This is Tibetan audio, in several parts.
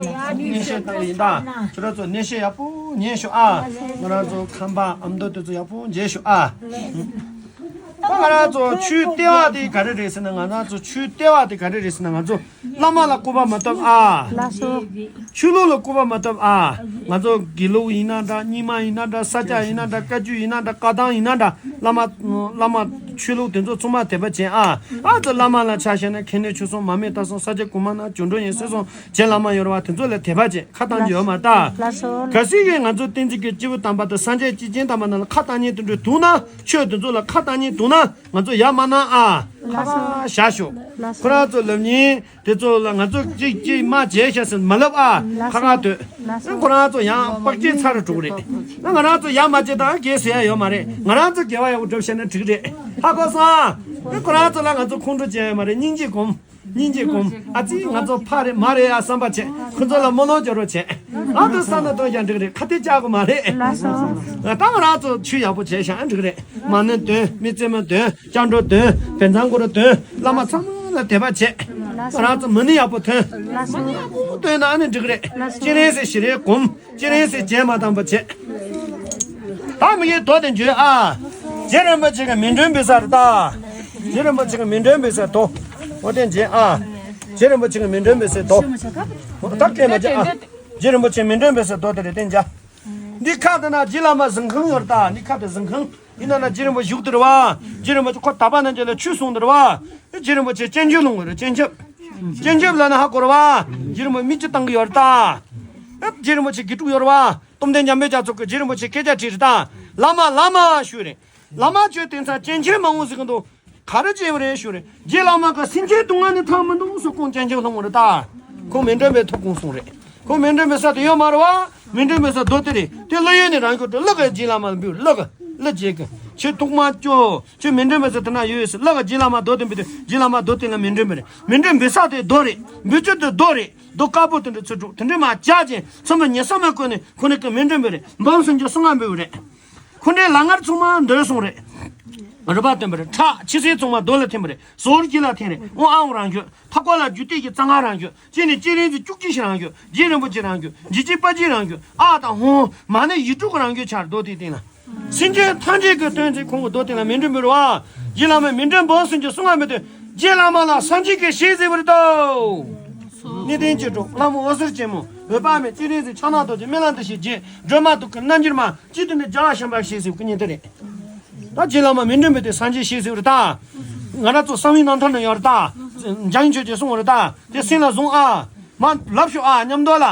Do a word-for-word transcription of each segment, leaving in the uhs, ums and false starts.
གནས་བཤད་དེ་ཡིན་ད། ཁྱོད་རང་ཚོ་གནས་བཤད་ཡག་པོ་ཉན་ཤོག་ཨ། ང་རང་ཚོ་ཁམས་པ་ཨ་མདོ་དེ་ཚོ་ཡག་པོ་མཇལ་ཤོག་ཨ། ད་ང་རང་ཚོ་ཆོས་ལྟེ་བ་དེ་ག་རེ་རེད་ཟེར་ན། ང་རང་ཚོ་ཆོས་ལྟེ་བ་དེ་ག་རེ་རེད་ཟེར་ན། ང་ཚོ་བླ་མ་ལ་སྐུར་པ་མ་བཏབ་ཨ། ལགས་སོ། ཆོས་ལུགས་ལ་སྐུར་པ་མ་བཏབ་ཨ། ང་ཚོ་དགེ་ལུགས་ཡིན་ན་འདྲ། རྙིང་མ་ཡིན་ན་འདྲ། ས་སྐྱ་ཡིན་ན་འདྲ། བཀའ་བརྒྱུད་ཡིན་ན་འདྲ། བཀའ་ཐང་ཡིན་ན་འདྲ། བླ་མ་བླ་མ་ཆོས་ལུགས་དེ་ཚོ་ཚང་མ་དད་པ་བྱེད་ཨ། ཨ་ཙི་བླ་མ་ལ་ཆ་བཞག་ན་མཁན་ནས་ཆོས་གསུམ། མ་སྨད་ལྟ་སོང་། ས་སྐྱ་གོང་མ་ན་རྒྱུ་འགྲོ་ཡིན་ཟེར་སོང་། རྗེ་བླ་མ་ཡོད་རེད་བ། དེ་ཚོ་ལ་དད་པ་བྱེད། ཁ་གཏང་རྒྱུ་ཡོད་མ་རེད་ད། ལགས་སོ། གལ་སྲིད་ཀྱི་ང་ཚོ་བསྟན་འཛིན་གྱི་སྐྱེས་བུ་དམ་པ་དང་སངས་རྒྱས་སྐྱེས་ཆེན་དམ་པ་རྣམས་ལ་ཁ་གཏང་ཉན་དེ་འདྲ་འདུག་ན། ཆོས་དེ་ཚོ་ལ་ཁ་གཏང་ཉན་འདུག་ན། ང་ཚོ་ཡ་མ་གནང་ཨ། ཁ་ཁ་བཞག་ཤོག་ཁོ་རང་ཚོ་ལབ་ཉིན་དེ་ཚོ་ལ་ང་ཚོ་གཅིག་གཅིག་མ་བྱས་ཤག་ཟེར་མ་ལབ་ཨ། ཁ་ཁ་སྡོད། ཁོ་རང་ཚོ་ཡང་པག་ཅེ་ཚར་འགྲོ་གི་རེད། ང་རང་ཚོ་ཡ་མ་བྱས་ད་རྒས་ཟེར་ཡ་ཡོད་མ་རེད། ང་རང་ཚོ་དགེ་བ་ཡག་པོ་སྒྲུབ་ཤེས་ན་འགྲིག་རེད། ཧ་གོ་སོང་ཨ། ཁོ་རང་ཚོ་ལ་ང་ཚོ་ཁོང་ཁྲོ་བྱས་ཡོད་མ་རེད། སྙིང་རྗེ་སྒོམ། སྙིང་རྗེ་སྒོམ། ཨ་ཙི་ང་ཚོ་ཕ་རེད་མ་རེད་ཨ་བསམ་པ་བྱས། ཁོ་ཚོ་ལ་སྨོན་ལམ་རྒྱག་རོགས་བྱས། ཨ་ཏི་ས་ན་སྟོན་ཀྱང་འགྲིག་རེད། ཁ་གཏད་བཅག་དགོས་མ་རེད། ལགས་སོ། ད་ང་རང་ཚོ་ཆོས་ཡག་པོ་བྱས་ཤག་འགྲིག་རེད། མ་ཎི་འདོན། མི་རྩེད་མོ་འདོན། སྐྱབས་འགྲོ་འདོན། བཛྲ་གུ་རུ་འདོན། བླ་མ་ཚང་མ་ལ་དད་པ་བྱས། ང་རང་ཚོ་མ་ཎི་ཡག་པོ་འདོན། ལགས་སོ། མ་ཎི་ཡག་པོ་འདོན་ན་ཨ་ནི་འགྲིག་རེད། ལགས་སོ། སྤྱན་རས་གཟིགས་ཞལ་རས་སྒོམ། སྤྱན་རས་གཟིགས་རྗེས་མ་བཏང་བ་བྱས། ད་མི་གི་རྡོ་དེ་འཇོལ་ཨ། རྗེ་རིན་པོ་ཆེ་གི་མིང་འདོན་པའི་སར་ད། རྗེ་རིན་པོ་ཆེ་གི་མིང་འདོན་པའི་སར་རྡོ། འོ་དེ་འཇོལ་ཨ། རྗེ་རིན་པོ་ཆེ་གི་མིང་འདོན་པའི་སར་རྡོ། འོ་ད་སྐད་མ་བྱ་ཨ། རྗེ་རིན་པོ་ཆེ་མིང་འདོན་པའི་སར་རྡོ་དེ་རེད། དེ་འཇོལ། འདི་ཁ་དེ་ན་རྗེ་བླ་མ་གཟིམ་ཁང་ཡོད་རེད་ད། འདི་ཁ་དེ་གཟིམ་ཁང་ཡིན་ན་ན་རྗེ་རིན་པོ་བཞུགས་དེ་རེད་བ། རྗེ་རིན་པོ་ཆེ་ཁོ་དག་པ་རྣམས་ཀྱི་ལ་ཆོས་གསུངས་དེ་རེད་བ། རྗེ་རིན་པོ་ཆེ་སྤྱན་ཆབ་ལོང་བ་རེད། སྤྱན་ཆབ། སྤྱན་ཆབ་ལ་ན་ཧ་གོ་རེད་བ། རྗེ་རིན་པོ་མི་ཅི་བཏང་གི་ཡོད་རེད་ད། རྗེ་རིན་པོ་ཆེ་དགེ་ཕྲུག་ཡོད་རེད་བ། སྟོབས་ལྡན་འཇམ་དཔལ་རྒྱ་མཚོ་གིས་རྗེ་རིན་པོ་ཆེ་སྐད་ཆ་དྲིས་རེད་ད། བླ་མ་བླ་མ་ཞུས་རེད། བླ་མ་ཁྱོད་དེང་སང་སྤྱན་ཆབ་མང་བོ་ཟིག་གི་འདུག་ག་རེ་བྱས་པ་རེད་ཞུས་རེད། རྗེ་བླ་མ་གི་སེམས་ཅན་སྡུག་བསྔལ་ནི་ཐར་མི་འདུག་སོགས་ཁོང་སྤྱན་ཆབ་ལྷུང་བ་རེད་ད། ཁོང་མི་འདོན་པའི་ཐུགས་དགོངས་གསུངས་རེད། ཁོང་མི་འདོན་པའི་ས་དེ་ཡོད་མ་རེད་བ། མི་འདོན་པའི་ས་རྡོ་དེ་རེད། དེ་བློ་ཡུལ་ནས་རང་ཁྱོད་དུ་བླ་གི་རྗེ་བླ་མ་འབུལ། བླ་གི་བླ་རྗེ་གི་ཁྱོད་ཐུགས་མ་སྐྱོ། ཁྱོད་མི་འདོན་པའི་ས་དེ་ན་ཡོད་ཡོད་ས་བླ་གི་རྗེ་བླ་མ་རྡོ་དེ་འབུལ་དུས་རྗེ་བླ་མ་རྡོ་དེ་ལ་མི་འདོན་པ་རེད། མི་འདོན་པའི་ས་དེ་རྡོ་རེད། འབུལ་རྒྱུ་དེ་རྡོ་རེད། རྡོ་དཀར་པོ་དེ་འདྲ་ཚུར་སྒྲུག་དེ་འདྲ་མ་བྱ་ཅན་ཚང་མ་ཉེ་ས་མ་བཀོད་ནས་ཁོ་ནི་གི་མི་འདོན་པ་རེད། འབུམ་སུམ་ཅུ་སོ་ལྔ་འབུལ་བ་རེད། ཁོ་འདྲའི་ལ་ངར་ཚང་མ་འདོན་སོང་རེད། རུ་པ་བཏོན་པ་རེད། ཁྲག་ཆུ་སེར་ཚང་མ་རྡོ་ལ་འཐེན་པ་རེད། ཟོར་གྱི་ལ་འཐེན་རེད། དབང་ཨང་རང་ཁྱོད། ཐག་པ་ལ་རྒྱུ་སྟེ་གི་རྩ་ང་རང་ཁྱོད། ཅི་ནི་ཅི་རིང་ཚེ་བཅུ་གཅིག་ཞིག་རང་ཁྱོད། རྗེ་རིན་པོ་ཆེ་རང་ཁྱོད། འཇིགས་བྱེད་དཔའ་རྗེ་རང་ཁྱོད། ཨ་དང་ཧོ། མ་ཎི་ཡིག་དྲུག་རང་ཁྱོད་ཆར་རྡོ་དེ་སྟེང་ལ། སེམས་ཅན་ཐམས་ཅད་ཀྱི་དོན་ཚེ་ཁོང་གི་རྡོ་སྟེང་ལ་མི་འགྲིམ་པར་བ། རྗེ་བླ་མས་མི་འགྲིམ་འབུམ་སུམ་ཅུ་སོ་ལྔ་འབུལ་དུས་རྗེ་བླ་མ་ལ་སངས་རྒྱས་ཀྱི་ཞལ་གཟིགས་པར་ལྟོས། གནས་བརྟན་ཅི་སྒྲུབ་ལྷ་མོ་འོད་ཟེར་ཅན་མོ། འོད་དཔག་མེད་སྤྱན་རས་གཟིགས་ཕྱག་ན་རྡོ་རྗེ་སྨན་བླ་འདི་ཞེས་བརྗོད། སྒྲོལ་མ་དུས་ཀྱི་རྣལ་འབྱོར་མ། སྤྱི་དོན་ནི་རྒྱལ་བ་ཤམ་པ་ཞེས་གཟིགས་ཀྱི་ཉིན་དེ་རེད། ད་རྗེ་བླ་མ་མི་འགྲིམ་པའི་དེ་སངས་རྒྱས་ཞེས་གཟིགས་པར་ལྟོས། ང་རང་ཚོ་གསང་བའི་རྣམ་ཐར་ན་ཡོད་རེད་ད། འཇམ་དབྱངས་ཆོས་རྗེས་གསུངས་པ་རེད་ད། དེ་སེམས་ལ་བཟུང་ཨ། མ་ལབ་ཤོག་ཨ་མཉམ་དུ་ལ།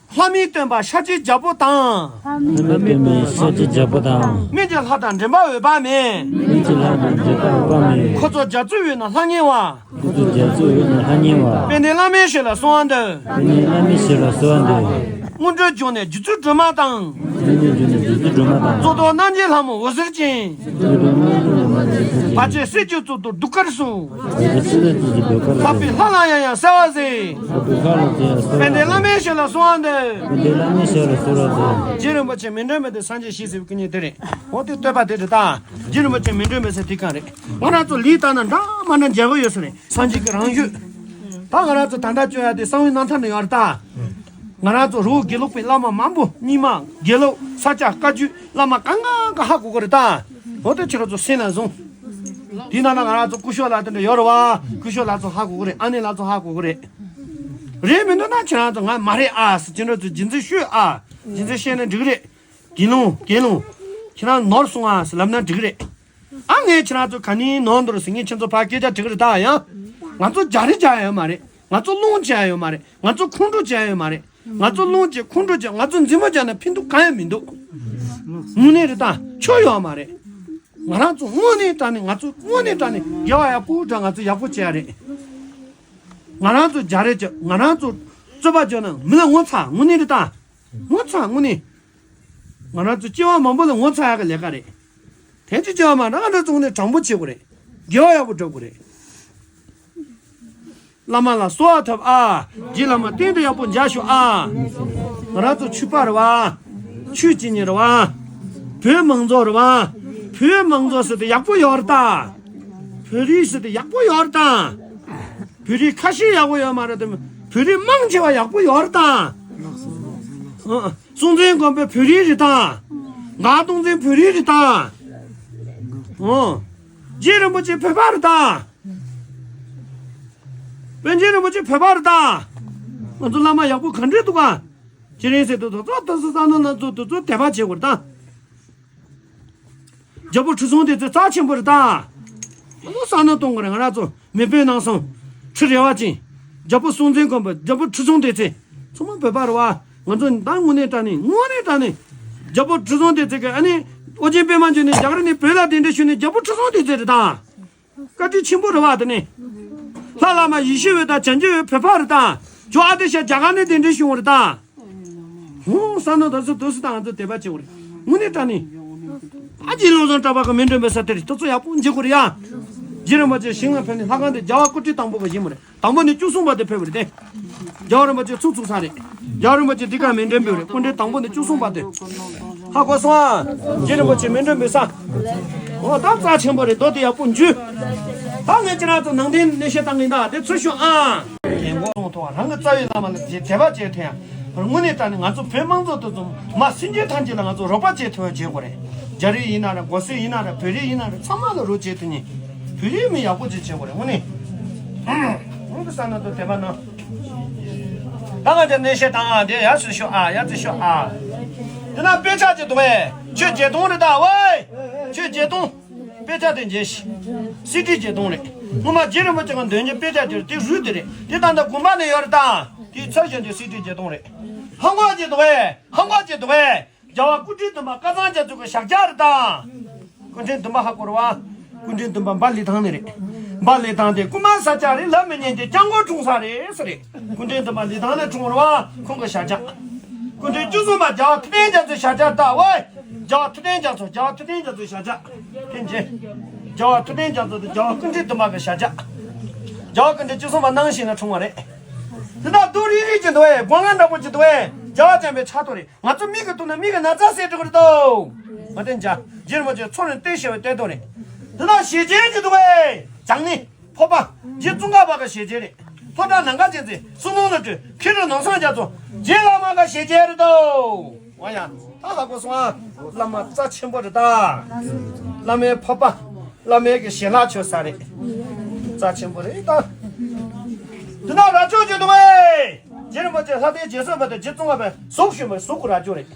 ལྷ་མིའི་སྟོན་པ་ཤཱཀྱའི་རྒྱལ་པོ་དང་། ལྷ་མིའི་སྟོན་པ་ཤཱཀྱའི་རྒྱལ་པོ་དང་། སྨན་གྱི་ལྷ་དང་མགྲིན་པ་འོད་དཔག་མེད། སྨན་གྱི་ལྷ་དང་མགྲིན་པ་འོད་དཔག་མེད། འཁོར་ཚོགས་རྒྱ་མཚོའི་དབུས་ན་ལྷང་ངེ་བ། འཁོར་ཚོགས་རྒྱ་མཚོའི་དབུས་ན་ལྷང་ངེ་བ། དཔལ་ལྡན་བླ་མའི་ཞལ་ལ་གསོལ་བ་འདེབས། དཔལ་ལྡན་བླ་མའི་ཞལ་ལ་གསོལ་བ་འདེབས། དངོས་གྲུབ་འབྱུང་གནས་རྗེ་བཙུན་སྒྲོལ་མ་དང་། དངོས་གྲུབ་འབྱུང་གནས་རྗེ་བཙུན་སྒྲོལ་མ་དང་། གཙུག་ཏོར་རྣམ་རྒྱལ་ལྷ་མོ་འོད་ཟེར་ཅན། གཙུག་ཏོར་རྣམ་རྒྱལ་ལྷ་མོ་འོད་ཟེར་ཅན། བར་ཆད་སེལ་གྱི་གཙུག་ཏོར་གདུགས་དཀར་སོགས། བར་ཆད་སེལ་གྱི་གཙུག་ཏོར་གདུགས་དཀར་སོགས། ལྷག་པའི་ལྷ་ལ་ཡང་ཡང་གསོལ་བ་འདེབས། ལྷག་པའི་ལྷ་ལ་ཡང་གསོལ་བ་འདེབས། དཔལ་ལྡན་བླ་མའི་ཞལ་ལ་གསོལ་བ་འདེབས། དཔལ་ལྡན་བླ་མའི་ཞལ་ལ་གསོལ་བ་འདེབས། རྗེ་རིན་པོ་ཆེ་མི་འགྲིམ་པའི་དེ་སངས་རྒྱས་ཞེས་གཟིགས་པའི་སྐུ་ཉིད་དེ་རེད། འོ་དེ་བསྟོད་པ་དེ་རེད་ད། རྗེ་རིན་པོ་ཆེ་མི་འགྲིམ་པའི་ས་དེ་གང་རེད། ང་རང་ཚོ་ལུས་ལྟ་ན་འདྲ་མ་འདྲ་མཇལ་གི་ཡོད་ས་རེད། སངས་རྒྱས་ཀྱི་རང་ཤུགས། ད་ང་རང་ཚོ་ད་ལྟ་བཅོ་ཡ་དེ་གསང་བའི་རྣམ་ཐར་ན་ཡོད་རེད་ད། ང་རང་ཚོ་རི་བོ་དགེ་ལུགས་པའི་བླ་མ་མང་པོ། རྙིང་མ། དགེ་ལུགས། ས་སྐྱ། བཀའ་བརྒྱུད། བླ་མ་གང་ག་ག་ཧ་གོ་གི་རེད་ད། འོ་དེ་ཁྱེད་རང་ཚོ་སེམས་ལ་བཟུང་། དེའི་ནང་ན་ང་རང་ཚོ་སྐུ་ཞབས་ལགས་དེ་འདྲ་ཡོད་རེད་བ། སྐུ་ཞབས་ལགས་ཚོ་ཧ་གོ་གི་རེད། ཨ་ནེ་ལགས་ཚོ་ཧ་གོ་གི་རེད། རེད་མི་འདུག་ན་ཁྱེད་རང་ཚོ་ང་མ་རེད་ཨ་ཟེར། ཁྱེད་རང་ཚོ་རྗེས་འཛིན་ཞུས་ཨ། རྗེས་འཛིན་བཤད་ན་འགྲིག་རེད། དགེ་སློང་། དགེ་སློང་། ཁྱེད་རང་ནོར་སོང་ཨ་ཟེར་ལབ་ན་འགྲིག་རེད། ཨ་ངས་ཁྱེད་རང་ཚོ་ག་ནས་ནོར་འདུག་ཟེར། ངས་ཁྱེད་ཚོ་ཕར་སྐད་ཆ་དྲི་གི་རེད་ད། ཡང་ང་ཚོ་རྒྱག་རེས་བྱ་ཡ་ཡོད་མ་རེད། ང་ཚོ་སློང་བྱ་ཡ་ཡོད་མ་རེད། ང་ཚོ་ཁོང་ཁྲོ་བྱ་ཡ་ཡོད་མ་རེད། ང་ཚོ་སློང་བྱེད་ཁོང་ཁྲོ་བྱེད། ང་ཚོ་འཛིང་མོ་བྱས་ན་ཕན་ཐོགས་གང་ཡང་མི་འདུག་དངོས་གནས་རེད་ད། ཆོ་ཡོད་མ་རེད། ང་རང་ཚོ་དངོས་གནས་དྲང་གནས། ང་ཚོ་དངོས་གནས་དྲང་གནས་དགེ་བ་ཡག་པོ་དྲང་། ང་ཚོ་ཡག་པོ་བྱེད་ཡ་རེད། ང་རང་ཚོ་རྒྱག་རེས་བྱེད། ང་རང་ཚོ་རྩོད་པ་བྱེད་ན་མི་ལ་ངོ་ཚ། དངོས་གནས་རེད་ད། ངོ་ཚ་དངོས་གནས། ང་རང་ཚོ་སྐྱེ་བ་མང་པོ་ལ་ངོ་ཚ་ཡག་གི་ལས་ཀ་རེད། དེ་ཅི་བྱ་མ་རང་འདྲ་བཙོང་ནས་དྲང་པོ་བྱེད་དགོས་རེད། དགེ་བ་ཡག་པོ་སྒྲུབ་དགོས་རེད། བླ་མ་ལ་གསོལ་བ་ཐོབ་ཨ། རྗེ་བླ་མ་གཏན་དུ་ཡག་པོ་མཇལ་ཤོག་ཨ། ང་རང་ཚོ་ཆོས་པ་རེད་བ། ཆོས་བྱེད་མཁན་རེད་བ། བོད་མང་གཙོ་རེད་བ། བོད་མང་གཙོ་ཟེར་དེ་ཡག་པོ་ཡོད་རེད་ད། བོད་རིགས་ཟེར་དེ་ཡག་པོ་ཡོད་རེད་ད། བོད་རིགས་ཁ་ཤས་ཡག་པོ་ཡོད་མ་རེད་དམ། བོད་རིགས་མང་ཆེ་བ་ཡག་པོ་ཡོད་རེད་ད། ཨ། སྲོང་བཙན་སྒམ་པོ་བོད་རིགས་རེད་ད། མགར་སྟོང་བཙན་བོད་རིགས་རེད་ད། ཨོ། རྗེ་རིན་པོ་ཆེ་བོད་པ་རེད་ད། པཎ་ཆེན་རིན་པོ་ཆེ་བོད་པ་རེད་ད། ང་ཚོ་བླ་མ་ཡག་པོ་ག་འདྲས་འདུག་ག་དེ་རིང་ཟེར་དུས་ད་ཚོ་ད་སོ་ས་ནོ་ན་ཚོ་དུ་ཚོ་དད་པ་བྱེད་དགོས་རེད་ད། རྒྱལ་པོ་ཁྲི་སྲོང་ལྡེ་བཙན་རྩ་ཆེན་པོ་རེད་ད། ང་ཚོ་ས་ནོ་གཏོང་དགོས་རེད། ང་རང་ཚོ་མི་དཔོན་ནང་སོང་ཁྲི་རལ་པ་ཅན། རྒྱལ་པོ་སྲོང་བཙན་སྒམ་པོ། རྒྱལ་པོ་ཁྲི་སྲོང་ལྡེ་བཙན་ཚང་མ་བོད་པ་རེད་བ། ང་ཚོ་ད་དངོས་གནས་དྲང་གནས་དངོས་གནས་དྲང་གནས། རྒྱལ་པོ་ཁྲི་སྲོང་ལྡེ་བཙན་གྱི་ཨ་ནི་ཨོ་རྒྱན་པད་མ་འབྱུང་གནས་རྒྱ་གར་ནས་བོད་ལ་གདན་འདྲེན་ཞུས་ནས་རྒྱལ་པོ་ཁྲི་སྲོང་ལྡེ་བཙན་རེད་ད། བཀའ་དྲིན་ཆེན་པོ་རེད་བ། དེ་ནི་ལྷ་བླ་མ་ཡེ་ཤེས་འོད་དང་བྱང་ཆུབ་འོད་བོད་པ་རེད་ད། ཇོ་ཨ་ཏི་ཤ་རྒྱ་གར་ནས་གདན་འདྲེན་ཞུ་བ་རེད་ད། ཧུང་ས་ནོ་ད་སུ་དུ་སུ་དང་ང་ཚོ་དད་པ་བྱེད་དགོས་རེད། དངོས་གནས་དྲང་གནས། ཨ་ཅེ་ལུང་བཟང་གྲགས་པ་གི་མཎྜལ་འབུལ་ས་དེ་རེད། དུ་ཚོ་ཡག་པོ་འཇིག་དགོས་རེད་ཡ། རྗེ་རིན་པོ་ཆེ་ཞིང་ལ་ཕེབས་ནས་ལྷ་ཁང་དེ་རྒྱལ་བ་སྐུ་ཕྲེང་དང་པོ་གི་ཡིན་མ་རེད། དང་པོ་ནས་བཅུ་གསུམ་བར་དུ་ཕེབས་པ་རེད་དེ། རྒྱལ་བ་རིན་པོ་ཆེ་ཚུགས་ཚུགས་ས་རེད། རྒྱལ་བ་རིན་པོ་ཆེ་འདི་ག་མཎྜལ་འབུལ་རེད། སྐུ་ཕྲེང་དང་པོ་ནས་བཅུ་གསུམ་བར་དུ། ཧ་གོ་སོང་ཨ། རྗེ་རིན་པོ་ཆེ་མཎྜལ་འབུལ་ས། འོ་ད་རྩ་ཆེན་པོ་རེད། རྡོ་དེ་ཡག་པོ་འཇུས། ད་ངས་ཁྱེད་རང་ཚོ་ནང་བསྟན་གནས་བཤད་བཏང་གི་ཡིན་ད། དེ་ཚུར་ཞུ་ཨ། རྒན་གོ་ལོང་ཐོག་རང་གི་རྩ་བའི་བླ་མ་ལ་དེ་དད་པ་བྱེད་ཐུབ་ཡ། དངོས་གནས་དྲང་གནས་ང་ཚོ་བོད་དམངས་ཚོ་དེ་ཚོ་མ་སེམས་ཅན་ཐམས་ཅད་ལ་ང་ཚོ་རོགས་པ་བྱེད་ཐུབ་པ་བྱེད་དགོས་རེད། རྒྱ་རིགས་ཡིན་ན་རེད། གོ་སོལ་ཡིན་ན་རེད། བོད་རིགས་ཡིན་ན་རེད། ཚང་མ་ལ་རོགས་བྱེད་ཐུབ་མཁན་བོད་རིགས་མི་ཡག་པོ་ཅིག་བྱེད་དགོས་རེད། དངོས་གནས། ང་གི་ས་ན་དུ་དད་པ་ན། ད་ང་ཚོ་གནས་བཤད་དང་དེ་ཡར་སུ་ཤོག་ཨ། ཡར་ཚུར་ཤོག་ཨ། དེ་ན་དཔེ་ཆ་ཅིག་འདུག་བས། ཆོས་བརྒྱད་སྟོང་རེད་ད་ཝེ། ཆོས་བརྒྱད་སྟོང་། དཔེ་ཆ་དེ་མཇལ་ཤིག་སི་ཌི་བརྒྱད་སྟོང་རེད། སྔོན་མ་རྗེ་རིན་པོ་ཆེ་གི་འདོན་གྱི་དཔེ་ཆ་དེ་རུ་དེ་རེད། དེ་ད་ལྟ་དགོན་པ་ནས་ཡོད་རེད་ད། དེའི་ཚབ་བྱས་ཏེ་སི་ཌི་བརྒྱད་སྟོང་རེད། ཧང་གོ་ཅིག་འདུག་བས། ཧང་གོ་ཅིག་འདུག་བས། རྒྱལ་བ་སྐུ་ཕྲེང་བདུན་པ་སྐལ་བཟང་རྒྱ་མཚོ་གི་ཞབས་རྗེས་རེད་ད། སྐུ་ཕྲེང་བདུན་པ་ཧ་གོ་རེད་བ། སྐུ་ཕྲེང་བདུན་པ་འབའ་ལི་ཐང་ནས་རེད། འབའ་ལི་ཐང་དེ་རྐུན་མ་ས་སྐྱ་རེད། ལབ་མི་ཉན་དེ་སྐྱབས་མགོན་འཁྲུངས་ས་རེད་ཟེར་རེད། སྐུ་ཕྲེང་བདུན་པ་ལི་ཐང་ནས་འཁྲུངས་རེད་བ། ཁོང་གི་ཞབས་རྗེས། སྐུ་ཕྲེང་བཅུ་གསུམ་པ་རྒྱལ་བ་ཐུབ་བསྟན་རྒྱ་མཚོའི་ཞབས་རྗེས་ད་ཝེ། རྒྱལ་བ་ཐུབ་བསྟན་རྒྱ་མཚོ། རྒྱལ་བ་ཐུབ་བསྟན་རྒྱ་མཚོའི་ཞབས་རྗེས། ཐེངས་རྗེས། རྒྱལ་བ་ཐུབ་བསྟན་རྒྱ་མཚོ་དང་རྒྱལ་བ་སྐུ་ཕྲེང་བདུན་པ་གི་ཞབས་རྗེས། རྒྱལ་བ་སྐུ་ཕྲེང་བཅུ་གསུམ་པ་སྣང་ཞིག་ན་འཁྲུངས་པ་རེད། དེ་དག་རྡོ་རིལ་རིལ་གྱི་འདུག་བས། སྒོ་ང་འདྲ་པོ་ཅིག་འདུག་བས། རྒྱལ་བ་བྱམས་པའི་ཕྱག་ཏོ་རེད། ང་ཚོ་མིག་གིས་མཐོང་ན་མིག་གི་ན་ཚ་སེལ་འགྲོ་གི་རེད་དོ། ང་དེ་འཇའ་རྗེ་རིན་པོ་ཆེ་མཚོ་རིང་སྟོད་ཞེས་པའི་སྟོད་ཐོག་རེད། འདི་ན་ཞལ་མཇལ་གྱི་འདུག་བས། བྱང་ནི་ཕོ་པ། རྗེ་ཙོང་ཁ་པ་གི་ཞལ་མཇལ་རེད། ལྷོ་བྲག་ནམ་མཁའ་རྒྱལ་མཚན་བསོད་ནམས་ལ་སྤྲུལ། མཁས་གྲུབ་ནོར་བཟང་རྒྱ་མཚོ་རྗེ་བླ་མ་གི་ཞལ་མཇལ་རེད་དོ། འོ་ཡ། ད་ཧ་གོ་སོང་ཨ། བླ་མ་རྩ་ཆེན་པོ་རེད་ད། བླ་མའི་ཕོ་པ། བླ་མའི་གི་ཞལ་ལག་མཆོད་ས་རེད། རྩ་ཆེན་པོ་རེད་ད། འདི་ན་རྭ་ཅོ་ཅིག་འདུག་བས། རྗེ་རིན་པོ་ཆེ་ལྷ་ལྡན་རྗེ་བཙུན་པ་དང་རྗེ་ཙོང་ཁ་པའི་གཟུགས་བྱོན་པའི་གཟུགས་ཀྱི་རྭ་ཅོ་རེད།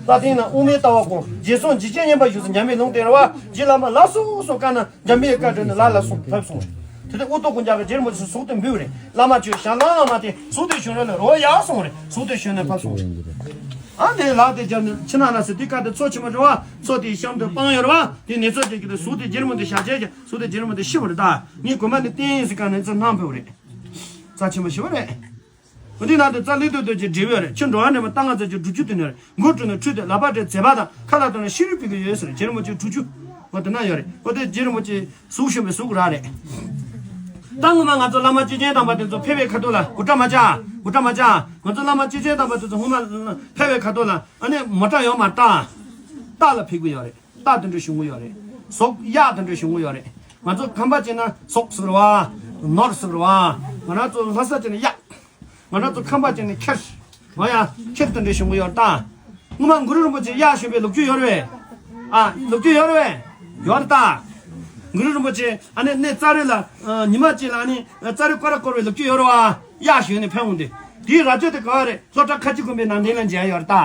ལྷ་ལྡན་ན་དབུ་མའི་ལྟ་བ་དགོངས། རྗེ་བཙུན་འཇིགས་བྱེད་བསྙེན་པར་ཞུགས་ཟེར་འཇམ་པའི་ལུང་བསྟན་རེད་བ། རྗེ་བླ་མ་ལ་སོགས་སོགས་བཀའ་གནང་། འཇམ་པའི་བཀའ་དྲིན་ལ་ལ་སོགས་ཕེབས་སོང་། དེ་ལྟར་དབུ་ཐོག་ཀུན་ཁྱབ་ཀྱི་རྗེ་རིན་པོ་ཆེ་གཟུགས་དེ་འབུལ་རེད། བླ་མ་ཁྱོད་ཞལ་ལག་བླ་མ་དེ་གཟུགས་དེ་བྱོན་རོགས་ལ་རོགས་ཡག་སོང་རེད། གཟུགས་དེ་བྱོན་ནས་ཕེབས་སོང་རེད། ཨ་དེ་ལག་དེ་སྦྱར་ནས་ཕྱི་ནང་ལ་ཟེར་དེ་བཀའ་དེ་མཚོ་ཆེན་པོ་རེད་བ། མཚོ་དེའི་གཤམ་དུ་སྤང་ཡོད་རེད་བ། དེ་ནེ་ཙོ་དེ་གི་དེ་གཟུགས་དེ་རྗེ་རིན་པོ་ཆེ་ཞལ་མཇལ་གྱི་གཟུགས་དེ་རྗེ་རིན་པོ་ཆེ་ཤི་བ་རེད་ད། ངས་དགོན་པ་ནས་བསྟན་ཡིན་ཟེར་ག་ནས་ཚུར་གནང་ཕེབས་པ་རེད། རྩ་ཆེན་པོ་ཞེ་པོ་རེད། འོ་དེ་ནང་དུ་རྩ་ལེ་ཏོ་ཏོ་ཅིག་འབྲི་བའི་རེད། ཆུ་འགྲོ་བ་ནས་མ་རྟ་ང་ཚོ་ཅིག་འབྲུ་ཆུ་དུ་ནས་རེད། མགོ་བྲུས་ནས་ཁྲུས་ཏེ་ལག་པ་དེ་མཛེས་པ་དང་ཁ་ལག་དང་ཤེས་རིག་ཕུལ་གྱི་ཡོད་ཟེར། རྗེ་རིན་པོ་ཆེ་འབྲུ་ཆུ། འོ་དེ་ན་ཡོད་རེད། འོ་དེ་རྗེ་རིན་པོ་ཆེ་གཟུགས་བྱོན་པའི་གཟུགས་ར་རེད། ད་ངོ་མ་ང་ཚོ་བླ་མ་སྐྱེས་ཆེན་དམ་པ་དེ་ཚོ་ཕེབས་པའི་ཁ་ཐུག་ལ་གུ་ཏྲ་མ་ཅ། གུ་ཏྲ་མ་ཅ། ང་ཚོ་བླ་མ་སྐྱེས་ཆེན་དམ་པ་དེ་ཚོ་སྔོན་མ་ཕེབས་པའི་ཁ་ཐུག་ལ་ཨ་ནི་མོ་ཊ་ཡོད་མ་རྟ། རྟ་ལ་ཕེབས་ཀྱི་ཡོད་རེད། རྟ་དེ་འདྲ་བྱུང་གི་ཡོད་རེད། ཟོག་གཡག་དེ་འདྲ་བྱུང་གི་ཡོད་རེད། ང་ཚོ་ཁམས་པ་ཅིག་ན་ཟོག་ཟེར་བ། ནོར་ཟེར་བ། ང་རང་ཚོ་ལྷ་ས་ཅིག་ན་གཡག་ང་རང་ཚོ་ཁམས་པ་ཅིག་ན་ཁྱེར། འོ་ཡ། ཁྱེར་དེ་འདྲ་བྱུང་གི་ཡོད་རེད་ད། སྔོན་མ་གུ་རུ་རིན་པོ་ཆེ་གཡག་བྱོན་པའི་ལོ་རྒྱུས་ཡོད་རེད་པས། ཨ། ལོ་རྒྱུས་ཡོད་རེད་པས། ཡོད་རེད་ད། གུ་རུ་རིན་པོ་ཆེ་ཨ་ནི་གནས་ཙཱ་རི་ལ་ཉི་མ་གཅིག་ལ་ཨ་ནི་ཙཱ་རི་སྐོར་ར་བསྐོར་བའི་ལོ་རྒྱུས་ཡོད་རེད་པ། གཡག་བྱོན་ནས་ཕེབས་འོང་དུས་དེའི་རྭ་ཅོ་དེ་ག་བ་རེད། ལྷོ་བྲག་ཁ་ཆེ་དགོན་པའི་ནང་རྟེན་ལ་མཇལ་ཡོད་རེད་ད།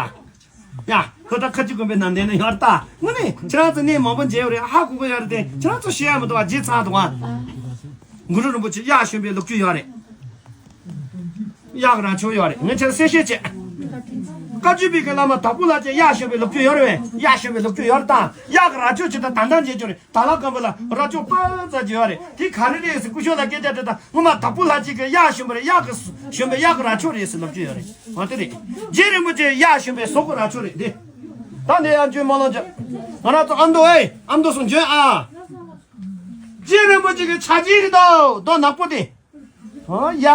ཡ། ལྷོ་བྲག་ཁ་ཆེ་དགོན་པའི་ནང་རྟེན་ན་ཡོད་རེད་ད། དངོས་གནས་ཁྱེད་རང་ཚོ་གནས་མང་པོ་མཇལ་ཡོད་རེད། ཧ་གོ་གི་ཡོད་རེད་དེ། ཁྱེད་རང་ཚོ་ཤེས་ཡ་མི་འདུག་བ། བརྗེད་ཚར་འདུག་བ། གུ་རུ་རིན་པོ་ཆེ་གཡག་བྱོན་པའི་ལོ་རྒྱུས་ཡོད་རེད། གཡག་རྭ་ཅོ་ཡོད་རེད། ངས་ཁྱེད་གསལ་བཤད་བྱས། བཀའ་བརྒྱུད་པའི་གི་བླ་མ་དྭགས་པོ་ལྷ་རྗེ་གཡག་བྱོན་པའི་ལོ་རྒྱུས་ཡོད་རེད་པས། གཡག་བྱོན་པའི་ལོ་རྒྱུས་ཡོད་རེད་ད། གཡག་གི་རྭ་ཅོ་ཅིག་ད་ད་ལྟ་མཇལ་རྒྱུ་རེད། དྭགས་ལྷ་ཁང་པ་ལ་རྭ་ཅོ་པ་ཙམ་ཅིག་ཡོད་རེད། དེ་ག་རེ་རེད་ཟེར་སྐུ་ཞབས་ལ་སྐད་ཆ་དྲིས་དང་། སྔོན་མ་དྭགས་པོ་ལྷ་རྗེ་གིས་གཡག་བྱོན་པ་རེད། གཡག་གི་བྱོན་པའི་གཡག་གི་རྭ་ཅོ་རེད་ཟེར་ལབ་རྒྱུ་ཡོད་རེད། འོ་དེ་རེད། རྗེ་རིན་པོ་ཆེ་གཡག་བྱོན་པའི་ཟོག་གི་རྭ་ཅོ་རེད་དེ། ད་འདི་ཡང་བརྗོད་མ་ལོང་ཅིག་ང་རང་ཚོ་ཨ་མདོ་ཨེ་ཨ་མདོ་སོང་འཇོན་ཨ། རྗེ་རིན་པོ་ཆེ་གི་ཕྱག་རྗེས་རེད་དོ། རྡོ་ནག་པོ་དེ། ཨ་ཡ།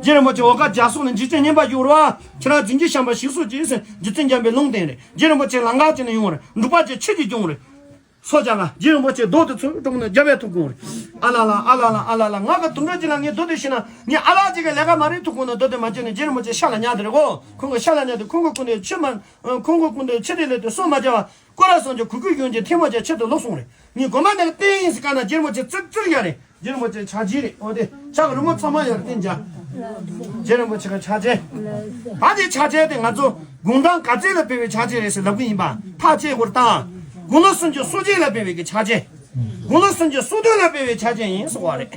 རྗེ་རིན་པོ་ཆེ་འོ་ཀ་རྒྱ་སོག་ནས་འཇིག་རྟེན་བསྙེན་པར་ཞུགས་རོ། ཁྱེད་རང་འཛིན་གྱི་བྱམས་པ་ཞིག་གསོ་ཅིག་ཟེར་རྗེ་བཙུན་འཇམ་པའི་ལུང་བསྟན་རེད། རྗེ་རིན་པོ་ཆེ་ལམ་ཁ་ཅིག་ནས་ཡོང་རེད། འབྲུག་པ་ཅིག་ཆུ་ཅིག་སྐྱོང་རེད། སོ་བྱ་ང་རྗེ་རིན་པོ་ཆེ་རྡོ་དེ་ཚུར་སྒྲུག་ན་རྒྱབ་པའི་ཐུགས་དགོངས་རེད། ཨ་ལ་ལ་ཨ་ལ་ལ་ཨ་ལ་ལ། ང་ག་དུམ་གྲ་ཅིག་ལ་ངས་རྡོ་དེ་བཤུས་ན་ངས་ཨ་ལ་ཅིག་གི་ལས་ཀ་མ་རེད་ཐུགས་དགོངས་ན་རྡོ་དེ་མ་བྱས་ནས་རྗེ་རིན་པོ་ཆེ་ཤ་ལ་ཉར་དེ་རེད་གོ། ཁོང་གི་ཤ་ལ་ཉར་དེ་ཁོང་གི་སྐུ་ནས་ཆུ་མ་ཁོང་གི་སྐུ་ནས་ཆུ་དེ་ལས་དེ་སོ་མ་བྱ་བ། སྐོར་ར་སོང་ཅིག་གུ་གུ་གྱོན་ཅིག་ཐལ་མོ་ཅིག་ཆེད་དུ་ལོག་སོང་རེད། ངས་གོ་མ་ནས་བསྟན་ཡིན་ཟེར་ག་ན་རྗེ་རིན་པོ་ཆེ་ཙིར་ཙིར་ཡ་རེད། རྗེ་རིན་པོ་ཆེ་ཕྱག་རྗེས་རེད། འོ་དེ་ཕྱག་གི་རི་མོ་ཚང་མ་ཡར་བསྟན་བྱ། རྗེ་རིན་པོ་ཆེ་གི་ཕྱག་རྗེས། ད་དེ་ཕྱག་རྗེས་དེ་ང་ཚོ་དགུང་གྲངས་ག་ཚོད་ལ་ཕེབས་པའི་ཕྱག་རྗེས་རེད་ཟེར་ལབ་གི་ཡིན་པ་ཐག་བཅད་དགོས་རེད་ད། དགུང་ལོ་སུམ་ཅུ་སོ་གཅིག་ལ་ཕེབས་པའི་གི་ཕྱག་རྗེས། དགུང་ལོ་སུམ་ཅུ་སོ་བདུན་ལ་ཕེབས་པའི་ཕྱག་རྗེས་ཡིན་ཟེར་བ་རེད།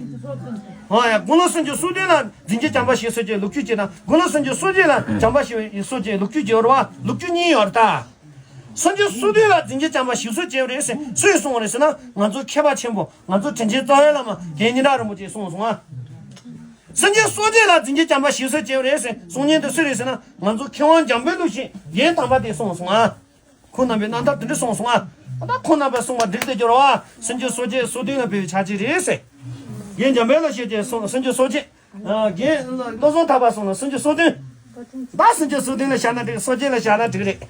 ཨོ་ཡ། དགུང་ལོ་སུམ་ཅུ་སོ་བདུན་ལ་འཛིན་གྱི་བྱམས་པ་ཞིག་གསོ་བྱེད་ལུག་ཁྱུ་གཅིག་དང་དགུང་ལོ་སུམ་ཅུ་སོ་གཅིག་ལ་བྱམས་པ་ཞིག་གསོ་བྱེད་ལུག་ཁྱུ་གཅིག་ཡོད་རེད་བ། ལུག་ཁྱུ་གཉིས་ཡོད་རེད་ད། སུམ་ཅུ་སོ་བདུན་ལ་འཛིན་གྱི་བྱམས་པ་ཞིག་གསོ་བྱས་རེད་ཟེར་སུས་གསུངས་རེད་ཟེར་ན་ང་ཚོ་མཁས་པ་ཆེན་པོ་ང་ཚོ་དྲིན་ཆེན་རྩ་བའི་བླ་མ་རྒན་ཉི་ཟླ་རིན་པོ་ཆེས་གསུངས་སོང་ཨ། སུམ་ཅུ་སོ་བརྒྱད་ལ་འཛིན་གྱི་བྱམས་པ་ཞིག་གསོ་བྱས་རེད་ཟེར་གསུང་མཁན་དེ་སུ་རེད་ཟེར་ན་ང་ཚོ་མཁས་དབང་འཇམ་དཔལ་ལུགས་ཤིག་རྒན་དམ་པ་དེས་གསུངས་སོང་ཨ། ཁོང་རྣམ་པའི་རྣམ་ཐར་དེ་འདྲ་གསུངས་སོང་ཨ། ད་ཁོང་རྣམ་པས་གསུངས་པ་འགྲིག་སྟེ་སྦྱོར་བ་སུམ་ཅུ་སོ་བརྒྱད་སོ་བདུན་ལ་ཕེབས་པའི་ཕྱག་རྗེས་རེད་ཟེར། རྒན་འཇམ་དཔལ་ལུགས་ཤིག་གིས་གསུངས་སུམ་ཅུ་སོ་བརྒྱད། རྒན་བློ་བཟང་ཐར་པ་གསུངས་ན་སུམ་ཅུ་སོ་བདུན། ད་སུམ་ཅུ་སོ་བདུན་ལ་བཞག་ན་འགྲིག་སོ་བརྒྱད་ལ་བཞག་ན་འགྲིག་རེད།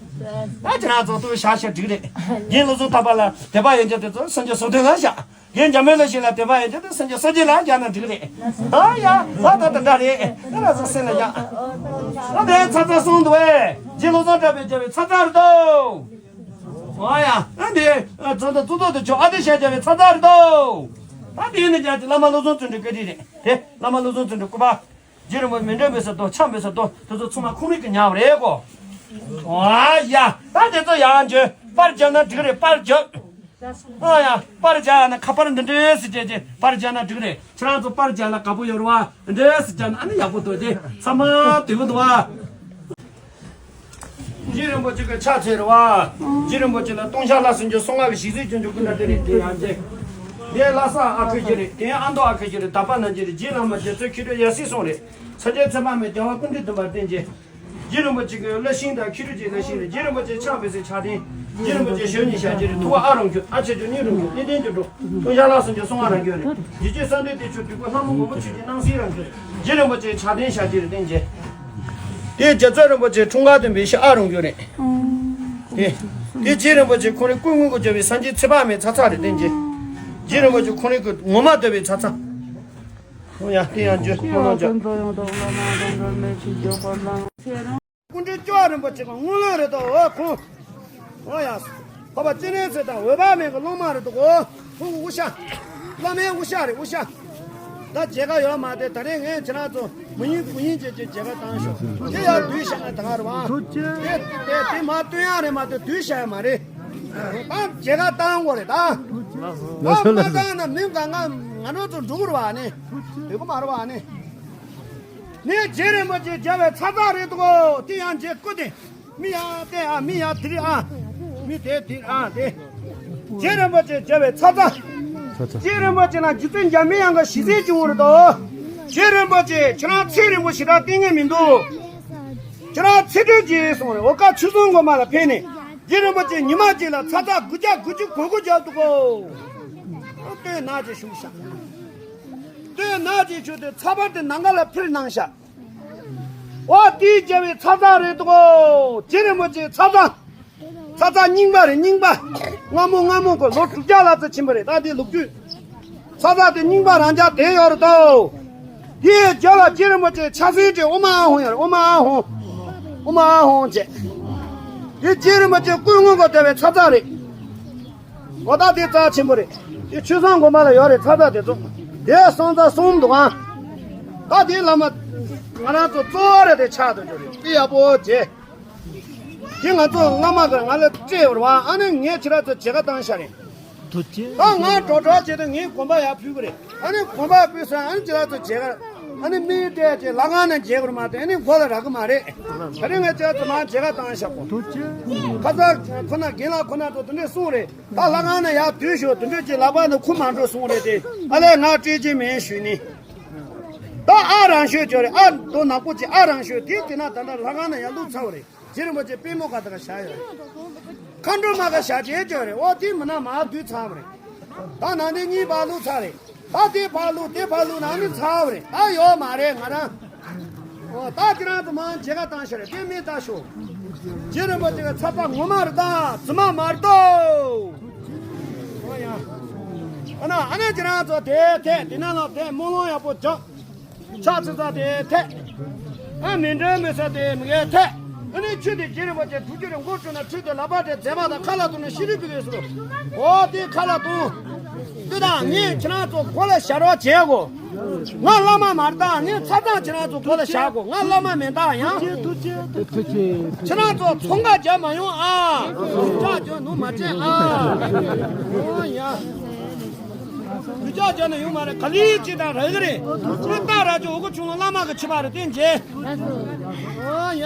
ད་ཁྱེད་རང་ཚོ་ལྟོས་བཞག་བཞག་འགྲིག་རེད། རྒན་བློ་བཟང་ཐར་པ་ལ་དད་པ་ཡོད་མཁན་དེ་ཚོ་སུམ་ཅུ་སོ་བདུན་ལ་བཞག་རྒན་འཇམ་དཔལ་ལ་ཞིག་ལ་དད་པ་ཡོད་ཀྱང་དེ་སུམ་ཅུ་སོ་བརྒྱད་ལ་བཞག་ན་འགྲིག་རེད། ཨ་ཡ། ད་ད་ད་འདྲ་རེད། ད་ལ་སོ་སེམས་ལ་ཡ། ཨ་དེ་ཚ་ཚ་གསུངས་འདུག་ཨེ། རྗེ་བློ་བཟང་གྲགས་པས་བརྒྱབ་པའི་ཚ་ཚ་རེད་དོ། ཨ་ཡ། ཨ་དེ་ཚ་ཚ་གཙུག་ཏོར་དུ་ཆོག་ཨ་དེ་ཞལ་བརྒྱབ་པའི་ཚ་ཚ་རེད་དོ། ད་དེ་ནི་རྒྱ་ཆེ་བླ་མ་བློ་བཟང་བརྩོན་འགྲུས་བཀའ་དྲིན་རེད། དེ་བླ་མ་བློ་བཟང་བརྩོན་འགྲུས་སྐུ་པར། རྗེ་རིན་པོ་མཎྜལ་འབེབས་ས་དོ་ཕྱག་འབེབས་ས་དོ་དེ་ཚོ་ཚང་མ་ཁོང་རང་གིས་ཉར་བ་རེད་གོ། ཨ་ཡ། ད་དེ་ཚོ་ཡང་བརྗོད་པར་བརྒྱབ་ན་འགྲིག་རེད་པར་བརྒྱབ། ཨ་ཡ། པར་རྒྱག་ཡ་ན་ཁ་པར་འདི་འདྲས་སུ་བྱས་རྗེས་པར་རྒྱག་ན་འགྲིག་རེད། ཁྱེད་རང་ཚོ་པར་རྒྱག་ལ་དགའ་པོ་ཡོད་རེད་བ། འདི་འདྲས་སུ་བྱས་ན་ཨ་ནི་ཡག་པོ་འདུག་སྟེ་ཚང་མ་བདེ་པོ་འདུག་བ། རྗེ་རིན་པོ་ཆེ་གི་ཕྱག་འཚལ་རེད་བ། རྗེ་རིན་པོ་ཆེ་ལ་ལྟུང་བཤགས་ལྷ་སུམ་ཅུ་སོ་ལྔ་གི་ཞིག་གསོས་ཀྱང་འཇུག་གི་འདྲ་དེ་རེད་དེ་ཡང་རྗེ། དེ་ལྷ་ས་ཨ་ཁུ་ཞིག་རེད་དེ་ཨ་མདོ་ཨ་ཁུ་ཞིག་རེད་དག་པ་ན་རྗེ་རེད་རྗེ་བླ་མ་རྗེ་བཙུན་མཁས་གྲུབ་ཡབ་སྲས་གསུམ་རེད། ཚ་རྒྱལ་ཚེ་དཔག་མེད་རྒྱལ་བ་ཀུན་འདུས་བདུན་པ་བསྟེན་རྗེ། རྗེ་རིན་པོ་ཆེ་གི་བླ་ཤིང་དང་ཁྱི་རུ་ཅན་བླ་ཤིང་རེད། རྗེ་རིན་པོ་ཆེ་ཕྱག་འབེབས་སའི་ཕྱག་རྟེན། རྗེ་རིན་པོ་ཆེ་ཞབས་གཉིས་ཞབས་གཅིག་རེད། ཐུ་བ་ཨ་རང་ཁྱོད་ཨ་ཆེ་ཁྱོད་གཉིས་རང་ཁྱོད་གཉིས་ལྡན་གྱི་འགྲོ། ལྟུང་བཤགས་ལྷ་སུམ་ཅུ་སོ་ལྔ་རང་ཁྱོད་རེད། ཡིད་ཆེས་གསང་འདུས་ཏེ་ཆོས་སྒྲུབ་པ་ལྷ་མོ་མགོན་པོ་ཆོས་ཀྱི་སྣང་སྲིད་རང་ཁྱོད་རེད། རྗེ་རིན་པོ་ཆེ་ཕྱག་རྟེན་ཞབས་གཅིག་རེད་བསྟན་རྗེ། དེ་རྗེ་བཙུན་རིན་པོ་ཆེ་འཁྲུངས་སྐར་སྟོན་པའི་ཤི་ཨ་རང་ཁྱོད་རེད། དེ་དེ་རྗེ་རིན་པོ་ཆེ་ཁོང་རང་སྐུ་སྔོན་གྱི་བརྒྱུད་པའི་སངས་རྒྱས་ཚེ་དཔག་མེད་ཚ་ཚ་རེད་བསྟན་རྗེ། རྗེ་རིན་པོ་ཆེ་ཁོང་རང་གི་ངོ་མ་འདོད་པའི་ཚ་ཚ། ཁོང་ཡང་བསྟན་ཡང་བརྗོད་ཁོང་རང་ཅག་སྐུ་འདྲ་ཅོག་རིན་པོ་ཆེ་གི་དངུལ་ལོན་རེད་དོ། འོ་ཁོང་། འོ་ཡ། འཕགས་པ་སྤྱན་རས་གཟིགས་དང་འོད་དཔག་མེད་ཀྱི་སློབ་མ་རེད་དོ། ཁོང་གི་དབུ་ཞྭ། བླ་མའི་དབུ་ཞྭ་རེད་དབུ་ཞྭ། ད་མཇལ་ཁ་ཡོད་མ་རེད། ད་རེས་ངས་ཁྱེད་རང་ཚོ་མི་ཡིན་བུ་ཡིན་བྱས་བྱས་མཇལ་ཁ་བཏང་ཤོག་དེ་ཡང་བསྡུས་བཞག་ན་ད་ག་རེད་བ། དེ་དེ་དེ་མ་བསྟུན་ཡག་རེད་མ་གཏོགས་བསྡུས་བཞག་ཡག་མ་རེད། ད་མཇལ་ཁ་བཏང་དགོས་རེད་ད། ད་མ་བཏང་ན་མི་གང་ག་ང་ཚོ་ཚོ་འགྲོ་གི་རེད་བ་ནི། འགྲོ་གི་མ་རེད་བ་ནི། ནི་རྗེ་རིན་པོ་ཆེ་མཇལ་བའི་ཚ་ཚ་རེད་དོ། དེ་ཡང་རྗེ་སྐུ་དེ། མི་ཡང་དེ་ཨ་མི་ཡང་དེ་རེད་ཨ། མི་དེ་དེ་ཨ་དེ། རྗེ་རིན་པོ་ཆེ་མཇལ་བའི་ཚ་ཚ། རྗེ་རིན་པོ་ཆེ་ན་རྗེ་བཙུན་འཇམ་དཔལ་དབྱངས་ཀྱི་ཞལ་གཟིགས་བྱུང་བ་རེད་དོ། རྗེ་རིན་པོ་ཆེ་ཁྱེད་རང་ཚེ་རིང་པོ་ཞེ་དྲག་བསྟེན་ངེས་མི་འདུག་ཁྱེད་རང་ཚེ་སྒྲུབ་ཀྱིས་གསུངས་རེད། འོ་ཀ་ཆུ་སྲང་སྒོ་མ་ལ་ཕེབས་ནས་རྗེ་རིན་པོ་ཆེ་ཉི་མ་གཅིག་ལ་ཚ་ཚ་དགུ་བརྒྱ་དགུ་བཅུ་གོ་དགུ་བརྒྱབ་འདུག་གོ། ཨོ་སྟོད་ནག་ཅིག་བཞུགས་ཤག་སྟོད་ནག་ཅིག་བཞུགས་ཏེ་ཚ་བར་དེ་ནམ་མཁའ་ལ་འཕུར་གནང་ཤག་ཨོ་དེའི་རྒྱལ་བའི་ཚ་ཚ་རེད་འདུག་གོ། རྗེ་རིན་པོ་ཆེ་ཚ་ཚ། ཚ་ཚ་རྙིང་པ་རེད་རྙིང་པ། སྔ་མོ་སྔ་མོ་གི་ལོ་དྲུག་བརྒྱ་ལྷག་ཙམ་ཕྱིན་པ་རེད་ད་དེ་ལོ་རྒྱུས། ཚ་ཚ་དེ་རྙིང་པ་རང་རྐྱ་དེ་ཡོད་རེད་དོ། དེའི་རྒྱབ་ལ་རྗེ་རིན་པོ་ཆེ་ཕྱག་སེན་དེ་ཨོ་མ་ཨ་ཧོང་ཡོད་རེད་ཨོ་མ་ཨ་ཧོང་། ཨོ་མ་ཨ་ཧོང་བྱས། དེ་རྗེ་རིན་པོ་ཆེ་སྐུ་སྔོན་གྱི་རྒྱལ་བའི་ཚ་ཚ་རེད། འོ་ད་དེ་རྩ་ཆེན་པོ་རེད། དེ་ཆུ་སྲང་སྒོ་མ་ལ་ཡོད་རེད་ཚ་ཚ་དེ་ཚོ། དེ་སྲང་རྩ་གསུམ་འདུག་ཨང་། ད་དེ་བླ་མ། ང་རང་ཚོ་གཙོ་བོ་རེད་དེ་ཆགས་འདུག་རྒྱུ་རེད་དེ་ཡག་པོ་བྱས། དེ་ང་ཚོ་བླ་མ་གིས་ང་ལ་སྤྲད་ཡོད་རེད་བ་ཨ་ནི་ངས་ཁྱེད་རང་ཚོ་མཇལ་ཁ་བཏང་ཤག་རེད། ད་ང་གྲོགས་གྲོགས་བྱས་ཏེ་ངའི་དགོན་པ་ཡར་ཕུལ་གི་རེད་ཨ་ནི་དགོན་པ་ཕུལ་སོང་ཨ་ནི་ཁྱེད་རང་ཚོ་མཇལ་ཁ་ཨ་ནི་མིའི་སྤྲད་ཅེས་ལྷ་ཁང་ནས་མཇལ་དགོས་རེད་མ་གཏོགས་ཨ་ནི་སྒོ་ལ་རག་གི་མ་རེད། ད་རེས་ངས་ཁྱེད་རང་ཚོ་མར་མཇལ་ཁ་བཏང་ཤག་གོ། ཁ་སང་ཁོ་ན་རྒན་ལགས་ཁོ་ན་ཚོ་དེ་འདྲས་གསུངས་རེད། ད་ལྷ་ཁང་ནས་ཡར་སྡོད་ཤོག་དེ་འདྲས་ཀྱི་ལག་པ་ནས་ཁུར་མ་འགྲོ་གསུངས་རེད་དེ་ཨ་ལས་ང་སྤྲད་ཀྱི་མེད་ཞུས་ནི། ད་ཨ་རང་ཤོད་ཅོ་རེད་ཨ་རྡོ་ནག་པོ་ཅིག་ཨ་རང་ཤོད་དེ་དེ་ན་ད་ལྟ་ལྷ་ཁང་ནས་ཡར་བླུགས་ཚར་བ་རེད། རྗེ་རིན་པོ་ཆེ་པུས་མོ་ཁ་ད་ག་བཞག་ཡོད་རེད། མཁའ་འགྲོ་མ་ག་བཞག་བྱས་ཅོ་རེད་ཨོ་དེ་མི་ན་མར་བསྡུས་ཚར་བ་རེད། ད་ནང་དེ་གཉིས་ཕར་བླུགས་ཚར་རེད། ད་དེ་ཕར་བླུགས་དེ་ཕར་བླུགས་ན་ནི་ཚར་བ་རེད་ཨ་ཡོད་མ་རེད་ང་རང་། ཨོ་ད་ཁྱེད་རང་ཚོ་མར་མཇལ་ཁ་བཏང་ཤག་རེད་དེ་མིན་ད་ཤོག་རྗེ་རིན་པོ་ཆེ་གི་ཚ་ཚ་ངོ་མ་རེད་ད་རྫུན་མ་མ་རེད་དོ། ཨ་ན་ཨ་ནི་ཁྱེད་རང་ཚོ་དེ་ཐད་དེ་ན་ལ་དེ་སྨོན་ལམ་ཡག་པོ་རྒྱག་ཕྱག་འཚལ་ས་དེ་ཐད། ཨ་མི་འདྲ་མི་ས་དེ་མི་གའི་ཐད། ཨ་ནི་ཆོས་དེ་རྗེ་རིན་པོ་ཆེ་ཐུགས་རྗེ་རེ་མགོ་བྲུས་ན་ཁྲུས་དེ་ལག་པ་དེ་མཛད་པ་དང་ཁ་ལ་གཏོང་ན་ཤེས་རིག་པའི་གེ་སོ། འོ་དེ་ཁ་ལ་གཏོང་། དེ་དང་ངས་ཁྱེད་རང་ཚོ་གོ་ལ་ཞར་བ་བྱེད་དགོ་ང་བླ་མ་མ་རེད་ད། ངས་ཚ་ཚང་ཁྱེད་རང་ཚོ་གོ་ལ་བཞག་གོ་ང་བླ་མ་མེད་ད་ཡང་། ཁྱེད་རང་ཚོ་ཚོང་ཁ་རྒྱབ་མ་ཡོང་ཨ། ཅག་ཅག་ནུ་མ་བྱེད་ཨ། ཨོ་ཡ། དུ་ཅག་ཅག་ནི་ཡོང་མ་རེད། ག་ལི་ཅི་དང་རེ་གི་རེད། ཁྱེད་ད་ར་ཅོ་འོ་གོ་ཆུང་ལ་བླ་མ་གི་ཆི་བ་རེད་བསྟན་རྗེ། ཨོ་ཡ།